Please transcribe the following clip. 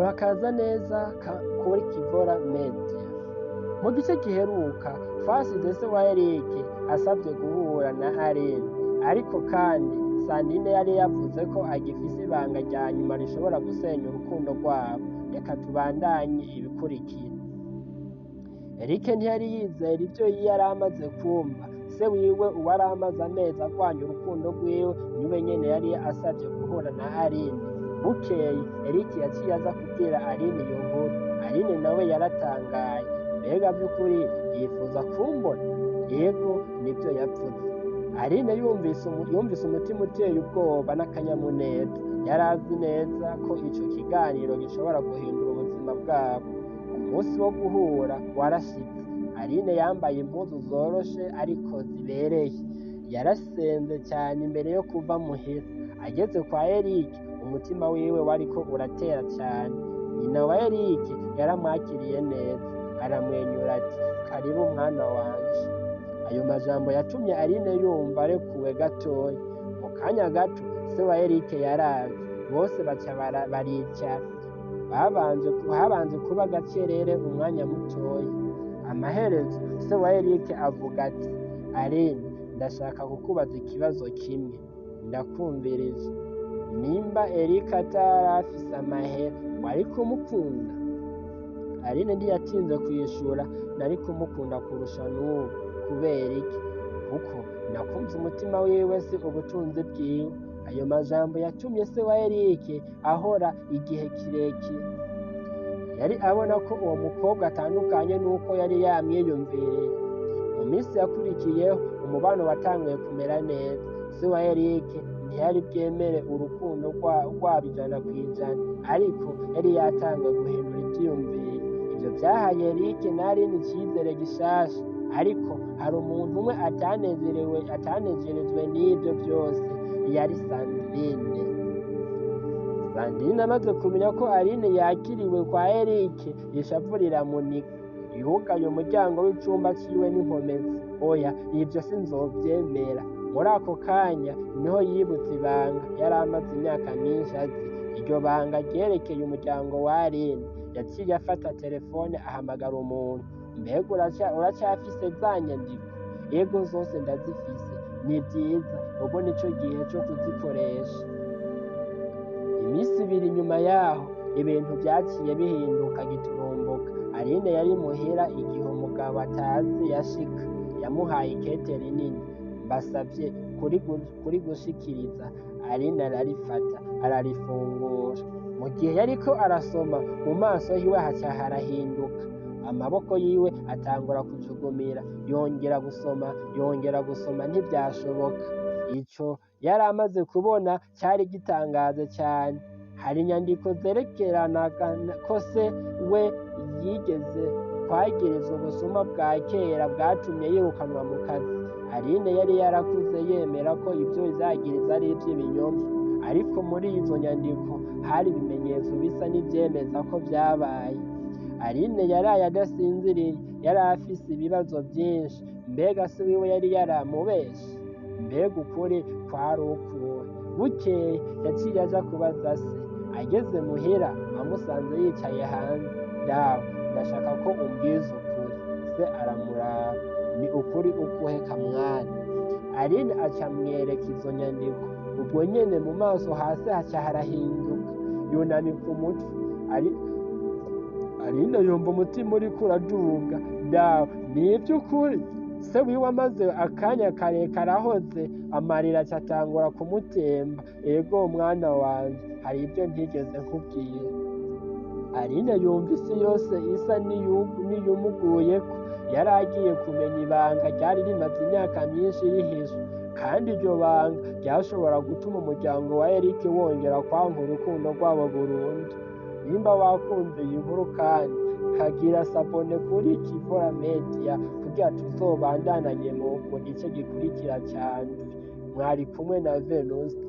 Murakaza neza kuri Kivora Media. Mu gice giheruka twasize se wa Eric asabye guhura na Aline, ariko kandi Sandrine yari yavuze ko agifise ibanga rya nyuma rishobora gusenya urukundo rwabo. Reka tubandanye ibikurikira. Eric ntiyari yizera ivyo yari amaze kumva. Se wiwe uwari amaze amezi agwanya urukundo rwiwe niwe nyene yari asavye guhura na Aline. Bukeye Eric yaciye aza kubwira Aline iyo nkuru. Aline nawe yaratangaye. Mbega vy'ukuri yifuza kumbona? Yego, nivyo yavuze. Aline yumvise umutima uteye ubwoba n'akanyamuneza. Yari azi neza ko ico kiganiro gishobora guhindura ubuzima bwabo. Umunsi wo guhura warashitse. Aline yambaye impuzu zoroshe ariko zibereye. Yarasenze cyane imbere yo kuva muhira. Ageze kwa Eric, umutima wiwe wariko uratera cyane. Nyina wa Eric yaramwakiriye neza, aramwenyura ati: "Karibu mwana wanje." Ayo majambo yatumye Aline yumva arekuwe gatoya. Mu kanya gato se wa Eric yaraje, bose baca baricara. Habanje kuba agacerere umwanya mutoya. Amaherezo se wa Eric avuga ati: "Aline, ndashaka kukubaza ikibazo kimwe." "Ndakumvirije." "Nimba Eric atari afise amahera, wari kumukunda?" Aline ntiyatinze kwishura: "Nari kumukunda kurusha n'ubu." "Kubera iki?" "Kuko nakunze umutima wiwe, si ubutunzi bwiwe." Ayo majambo yatumye se wa Eric ahora igihe kirekire. Yari abona ko uwo mukobwa atandukanye n'uko yari yamwiyumviriye. Mu minsi yakurikiyeho umubano watanguye kumera neza. Se wa Eric ntiyari bwemere urukundo rwabo 100%, ariko yari yatanguye guhindura ivyiyumviro. Ivyo vyahaye Eric na Aline icizere gishasha, ariko hari umuntu umwe atanezerewe, atanezerejwe n'ivyo vyose. Yari Sandrine. Sandrine amaze kumenya ko Aline yakiriwe kwa Eric, ishavu riramuniga. Yugaye umuryango w'icumba ciwe n'inkomezi. "Oya, ivyo sinzovyemera." Muri ako kanya niho yibutse ibanga yari amaze imyaka myinshi azi. Iryo banga ryerekeye umuryango wa Aline. Yaciye afata telefone ahamagara umuntu. "Mbega uracafise za nyandiko?" "Yego, zose ndazifise." "Ni vyiza, ubu nico gihe co kuzikoresha." Iminsi 2 nyuma yaho ibintu vyaciye bihinduka giturumbuka. Aline yari muhira igihe umugabo atazi yashika. Yamuhaye ikete rinini: "Mbasavye kuri gushikiriza." Aline ararifata, ararifungura. Mu gihe yariko arasoma, mu maso hiwe haca harahinduka, amaboko yiwe atangura kujugumira. Yongera gusoma, yongera gusoma, ntivyashoboka. Ico yari amaze kubona cari gitangaje cyane. Hari inyandiko zerekeranaga ko se we yigeze kwagirizwa ubusuma bwa kera bwatumye yirukanwa mu kazi. Aline yari yarakuze yemera ko ibyo vyagiriza ari ivy'ibinyoma, ariko muri izo nyandiko hari ibimenyetso bisa n'ivyemeza ko vyabaye. Aline yaraye adasinziriye. Yari afise ibibazo vyinshi. Mbega se wiwe yari yaramubeshe? Mbega ukuri kwari ukuhe? Bukeye yaciye aja kubaza se. Ageze muhira amusanze yicaye hanze. "Dawe, ndashaka ko umbwiza ukuri." Se aramuraba. "Ni ukuri ukuhe kamwana?" Aline aca amwereka izo nyandiko. Ubwo nyene mu maso hasi haca harahinduka, yunamika umutwe. Aline yumva umutima uriko uraduga. "Dawe, ni ivy'ukuri?" Se wiwe amaze akanya karekare ahoze, amarira aca atangura kumutemba. "Ego mwana wanje, hari ibyo ntigeze nkubwira." Aline yumva isi yose isa n'iyumuguyeko. Yari agiye kumenya ibanga ryari rimaze imyaka myinshi rihishwe, kandi iryo banga ryashobora gutuma umuryango wa Eric wongera kwanka urukundo rwabo burundu. Nimba wakunze iyi nkuru kandi kagira s'abonner kuri Kivora Media kugira tuzobandananye mu gice gikurikira cyane. Mwari kumwe na Venuste.